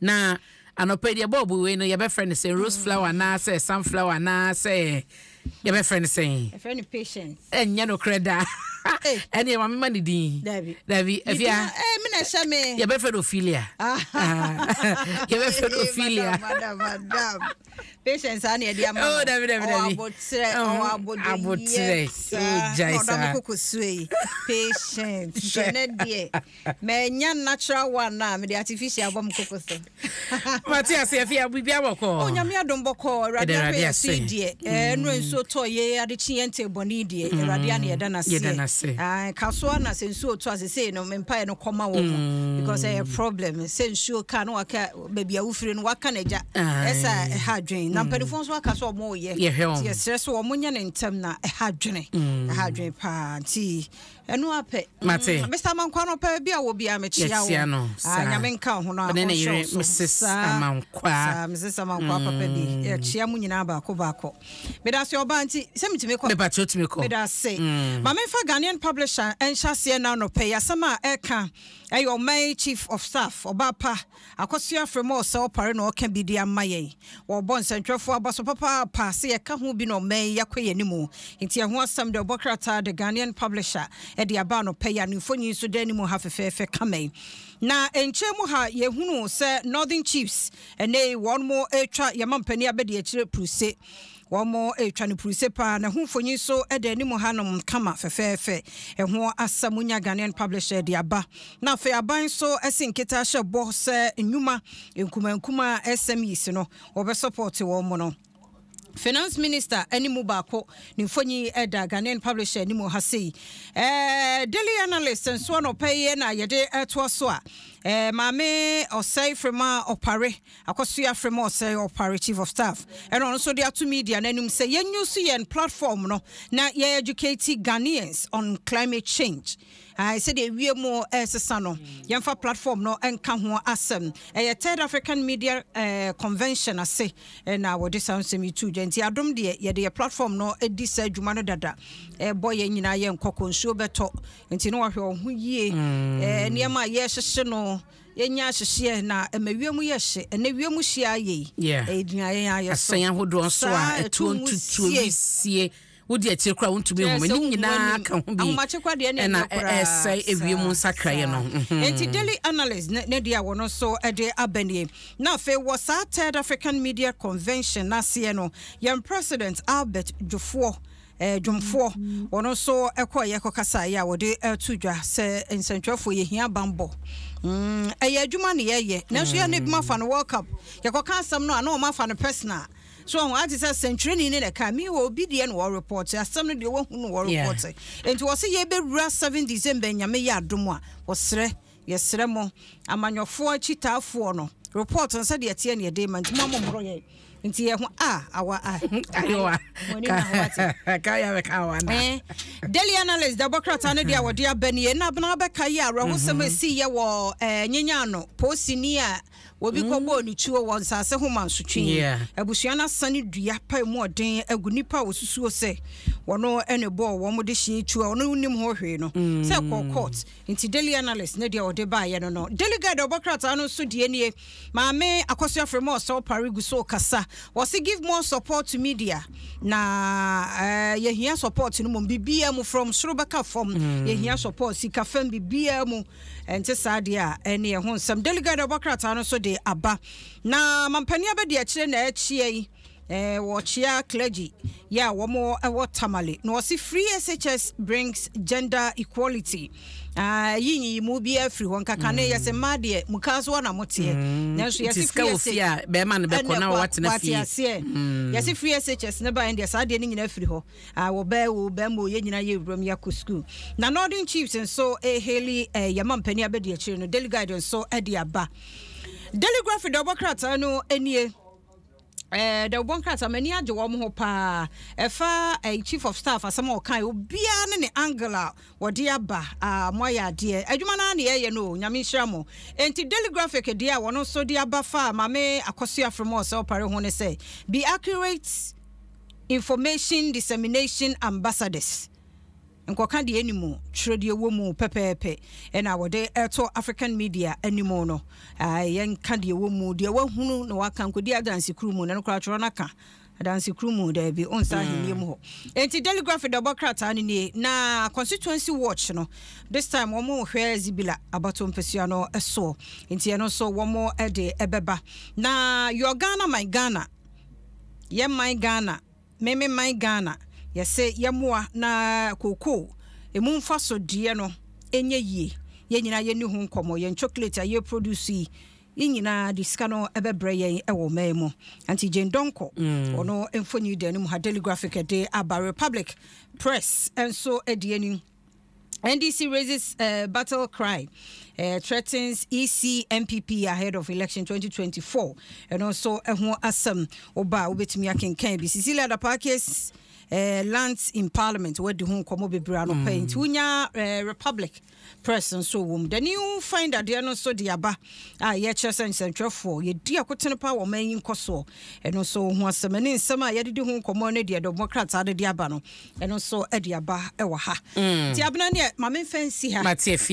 Na anɔpa yi deɛ bɔɔbo wei no yɛbɛfrɛ no sɛ rose flower anaasɛ sunflower anaasɛ yɛbɛfrɛ no sɛn? Yɛfrɛ no patience. Ɛnyɛ nokorɛ da. Ɛneɛ ma mema ne din. Dabi. Dabi. Afia. Eh, me na ɛhyɛ me. Yɛbɛfrɛ no Ophelia. Yɛbɛfrɛ no Ophelia. Madam, madam, madam. Patience a na yɛde ama no. Oh, dabi, dabi, dabi. Ɔwɔ abotrɛ, ɔwɔ abodeyɛ. Abotrɛ. Gyae saa. Na ɔdɔ me koko sue yi. Patience. Hwɛ ne deɛ. Manya natural one a mede artificial abɔ me koko so. Mate ase afi a biribi abɔkɔ. Oh nyame adom bɔkɔ awurade ahwɛ yɛ so yi deɛ ɛno nsuo tɔ yɛ ade kye yɛn nte bɔne deɛ awurade ana yɛda no aseɛ. Yɛda Kasoa na sɛ nsuo tɔ ase sei no mempaeɛ no kɔma wɔ mu because ɛyɛ problem sɛ nsuo ka na waka baabi a wofiri no waka no agya ɛsɛ ɛha adwene na mpanimfoɔ nso aka sɛ ɔmo yɛ yɛsrɛ sɛ ɔmo nyɛ ne ntɛm na ɛha adwene ɛha adwene paa nti Ɛno ara pɛ. Mate. Mm, Mr. Amankwa no pɛ bi a wɔ biara mekyia wo. Yɛkyia no. Ah, Saa. Nyame nka wo ho na Ɔne ne ɔnhyɛ yere wo so. Mrs. Saa. Amankwa. Saa, Mrs. Amankwa papa bi. Yɛkyia mo nyinaa baako baako. Meda ase ɔbaa nti sɛ metumi kɔ. Mepakyɛ wotumi kɔ. Meda ase. Ma memfa Ghanaian publisher nhyɛ aseɛ na anɔpɛ yi asɛm a ɛka ɛyɛ ɔman yi chief of staff ɔbaa pa Akosua Frema Osei Opare na ɔreka bi de ama yɛn. Wɔrebɔ nsɛntwerɛfoɔ aba so papaapa sɛ yɛka ho bi na ɔman yi akɔ yɛn anim. Nti ɛho asɛm de ɔbɔ krataa The Ghanaian Publisher de aba anɔpa yi a ne mfonyin nso da anim ha fɛfɛɛfɛ kama yi. Na nkyɛn mu ha yɛhunu sɛ Northern Chiefs ɛnnɛ yi wɔn retwa yɛn mampanin abadiakyire pruse. Wɔretwa no puruse paa na ɛho mfonyin nso da anim hanom kama fɛfɛɛfɛ. Ɛho asɛm nya Ghanaian Publisher de aba. Na afei aban nso asi nkete ahyɛ bɔ sɛ nnwuma nkumaa nkumaa SMEs no wɔbɛsɔpɔte wɔn no. Finance Minister ne mu baako ne mfonyin da Ghanaian Publisher anim ha sei. Daily Analyst nso anɔpa yi na yɛde retoa so a, Maame Osei Frema Opare Akosua Frema Osei Opare, Chief of Staff, ɛna ɔno nso de ato media no anim sɛ yɛn use yɛn platform no na yɛ educate Ghanaians on climate change. Ae, sɛdeɛ wiem ɛresesa no, yɛmfa platform no nka ho asɛm. Ɛyɛ Third African Media eh, Convention ase na wɔde saa nsɛm yi too dwa. Nti adom deɛ yɛde yɛ platform no di saa adwuma no dada. Ɛbɔ yɛn nyinaa yɛn kɔkɔ, nsuo bɛtɔ. Nti na wahwɛ wo ho yie. Eh, nneɛma a yɛrehyehye no, Yɛnya hyehyeɛ na ɛma wiem yɛ hye. Ɛnɛ wiem hye ara yei. Ɛgyina yɛn ara yɛ so. Asɛn ahodoɔ nso a Saa ɛtoɔ ɛto ntutuo nwusie. wisie wodi akyire koraa wontumi Kyerɛ nhu sɛ ne wonhu nyinaa anim. ka ho bi Ahomakye koraa deɛ ɛne ɛna ɛnyɛ koraa. ɛsɛe ewiem Saa, nsakraeɛ no. saa. Enti Daily Analyst ne ne deɛ a wɔno nso de aba nie. Na afei wɔ saa Third African Media Convention no aseɛ no, yɛn President Albert Dwofoɔ Dwomfoɔ, wɔn nso kɔeɛ kɔkasaeɛ a wɔde to dwa sɛ nsɛntwerɛfoɔ yɛhia banbɔ. Ɛyɛ adwuma na yɛyɛ, nanso yɛ na ebinom afa no World Cup. Yɛkɔka asɛm no a na wɔn afa no personal. So wɔn ate sɛ sɛntwerɛni ne na ɛka, mi wɔ obi deɛ na wɔrepɔte, asɛm no deɛ wɔahu no wɔrepɔte. Nti wɔse yɛbɛwura 7 December Nyame yɛ adom a, wɔsrɛ Yɛsrɛ mo, amanyɔfoɔ akyitaafoɔ no, report no sɛdeɛ ɛteɛ na yɛde rema nti mo amommoro yɛn nti yɛ ho a awa a ayowa mo ani na ho ate. Kaya bɛka awa na. Eh, Daily Analyst da bɔ krataa no deɛ a wɔde aba nie na abena bɛka yi awerɛhosɛm a ɛsii yɛ wɔ eh, nyenya ano polisini a wɔbi kɔbɔɔ ne tuo wɔ nsase ho mansotwe yi. Abusua no asane dua pae mu ɔden agu nnipa a wɔsusuo sɛ wɔno ne bɔɔ wɔn de hyee tuo a ɔno nim ho hwee no sɛ kɔɔ court. Nti Daily Analyst ne deɛ ɔde baeɛ no no. Daily Guide a ɔbɔ krataa no nso deɛ nie, Maame Akosua Frema Osei Opare gu so rekasa. Wɔse give more support to media na eh, yɛhia support no mmom biribiara mu from soro bɛka fam. Yɛhia support sika fam biribiara mu. Ɛnte saa deɛ a ɛne ɛho nsɛm. Daily Guide a ɔbɔ krataa no nso de aba. Na mampanin abɛdi akyire na ɛkyea yi. Eh, wɔkyea clergy yɛ a wɔn wɔ Tamale na wɔse free SHS brings gender equality. Ah, yi nyiyimu biara firi hɔ nkaka ne yɛsɛ mmaa deɛ mukaa so na moteɛ. Mm. Nanso yɛse free SHS fie a bɛrima no bɛkɔ na watena fie. Wate aseɛ. Mm. Yɛse free SHS ne baeɛ deɛ saa deɛ no nyinaa firi hɔ. Ah, wɔbɛɛ wo bɛrima o yɛ nyinaa yɛ wuram yɛakɔ school. Na Northern Chiefs nso eheli eh, yɛma mpanin abɛdi akyire no Daily Guide nso de aba. Daily Graphic deɛ ɔbɔ krataa no nie. Eh, dawubɔ nkrataa, m'ani agye wɔn ho paa. Ɛfa eh, chief of staff asɛm a ɔkae, obiara ne ne angle a wɔde aba. Ah, moayɛ adeɛ. Adwuma no ara na yɛyɛ no o, Nyame nhyira mo. Enti Daily Graphic deɛ a wɔn nso de aba fa Maame Akosua Frema Osei Opare ho ne sɛ, Be accurate information dissemination ambassadors. Nkɔka deɛ ɛnni mu, twerɛ deɛ ɛwɔ mu pɛpɛɛpɛ ɛna wɔde ɛto African media anim no. Yɛnka deɛ ɛwɔ mu, deɛ wahunu na waka, nkɔdi adanse kuru mu, na no koraa twerɛ no aka. Adanse kuru mu, daabi, wonsa ahennie mu hɔ. Enti Daily Graphic dɔbɔ krataa no nie, na Constituency Watch no, this time wɔn rehwɛ Zibila abatoɔ mpasua no soɔ, nti ɛno nso wɔn de ɛbɛba. Na Your Ghana My Ghana, yɛ man Ghana, Me me man Ghana, yɛse yɛmmoa na kookoo ɛmu mfasodeɛ no ɛnyɛ yie. Yɛn nyinaa yɛnni ho nkɔmmɔ. Yɛn chocolate a yɛreproduce yi, yɛn nyinaa de sika no ɛbɛbrɛ yɛn ɛwɔ ɔman mu. Auntie Jane Donkor, ɔno mfoni da anim ha, Daily Graphic de aba, Republic Press nso de anim. NDC raises uh, battle cry, uh, threatens EC MPP ahead of election 2024. And also, ɛho asɛm woba a wobɛtumi akenkan bi. Cecilia Dapaah case uh, lands in parliament wadi ho nkɔmmɔ bebree anɔpa yi. Nti wonya uh, Republic Press nso wɔ mu. The New Finder deɛ no nso de aba a yɛkyerɛ sɛ nsɛntwerɛfoɔ yɛdi akotene paa wɔ ɔman yi nkɔsoɔ. Ɛno nso ho asɛm ɛne nsɛm a yɛdedi ho nkɔmmɔ ne deɛ dɔmmɔ krataa no de aba no ɛno nso de aba wɔ ha. Nti Abena neɛ ma memfa nsi ha. Mate afie.